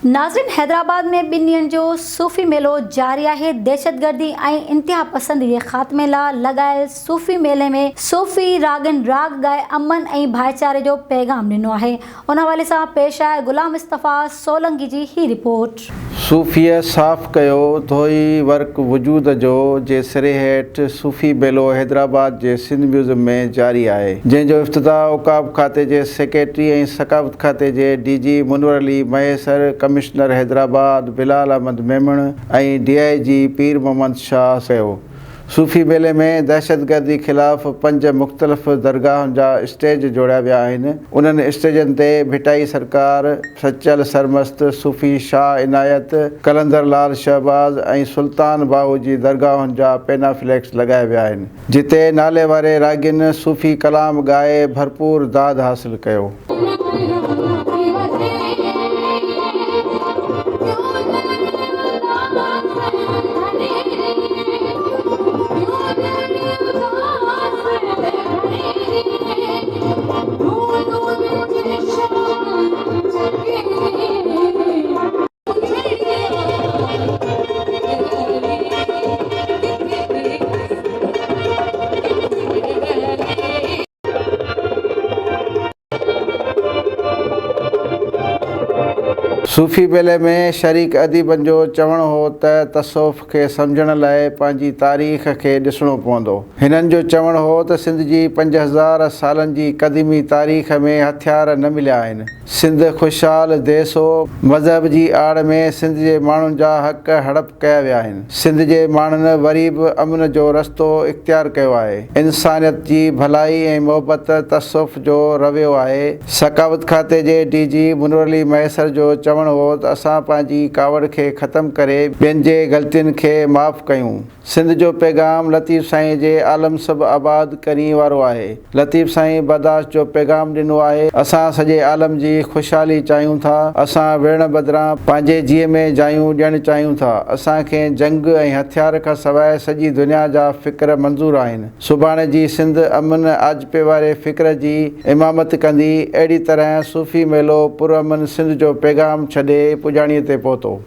ناظرين حيدرآباد ۾ ٻن ڏينهن جو صوفي ميلو جاري آهي، دهشتگردي ۽ انتها پسندي جي خاتمي لا لڳايل صوفي ميلي ۾ صوفي راڳين راڳ ڳائي امن ۽ ڀائيچاري جو پيغام ڏنو آهي، ان حوالي سان پيش آهي غلام مصطفيٰ سولنگي جي هي رپورٽ. صوفيء صاف ڪيو، ڌوئي ورق وجود جو جي سري هيٺ صوفي ميلو حيدرآباد جي سنڌ ميوزم ۾ جاري آهي، جنهن جو افتتاح اوقاف کاتي جي سيڪريٽري ۽ ثقافت کاتي جي D G Munawar Ali Mahesar, commissioner Hyderabad Bilal Ahmed Memon ۽ D I G Pir Muhammad Shah ڪيو. صوفي ميلي ۾ دهشتگردي خلاف پنج مختلف درگاهن جا اسٽيج جوڙيا ويا آهن، انهن اسٽيجن تي ڀٽائي سرڪار، سچل سرمست، صوفي شاهه عنايت، قلندر لال شهباز ۽ سلطان باهو جي درگاهن جا پينافليڪس لڳايا ويا آهن، جتي نالي واري راڳين صوفي ڪلام ڳائي ڀرپور داد حاصل ڪيو. صوفي ميلي ۾ شريڪ اديبن جو چوڻ هو ته تصوف کي سمجهڻ لاء پنهنجي تاريخ کي ڏسڻو پوندو. هنن جو چوڻ هو ته سنڌ جي 5000 سالن جي قديمي تاريخ ۾ هٿيار نه مليا آهن. سنڌ خوشحال ديس هو، مذهب جي آڙ ۾ سنڌ جي ماڻهن جا حق هڙپ ڪيا ويا آهن. سنڌ جي ماڻهن وري به امن جو رستو اختيار ڪيو آهي. انسانيت جي ڀلائي ۽ محبت تصوف جو رويو آهي. ثقافت کاتي جي ڊي جي منور علي مهيسر جو چوڻ هو ته اسان پنهنجي ڪاوڙ کي ختم ڪري ٻين جي غلطين کي معاف ڪيون. سنڌ جو پيغام لطيف سائين جي عالم سڀ آباد ڪرين وارو آهي. لطيف سائين برداشت جو پيغام ڏنو آهي. اسان سڄي عالم جي خوشحالي چاهيون ٿا. اسان وڙهڻ بدران پنهنجي جيء ۾ جايون ڏيڻ چاهيون ٿا. اسان کي جنگ ۽ هٿيار کان سواء سڄي دنيا جا فڪر منظور آهن. سڀاڻي جي سنڌ امن آجپي واري فڪر جي امامت ڪندي. اهڙي طرح صوفي ميلو پرامن سنڌ جو پيغام ڇڏي پڄاڻي تي پهتو.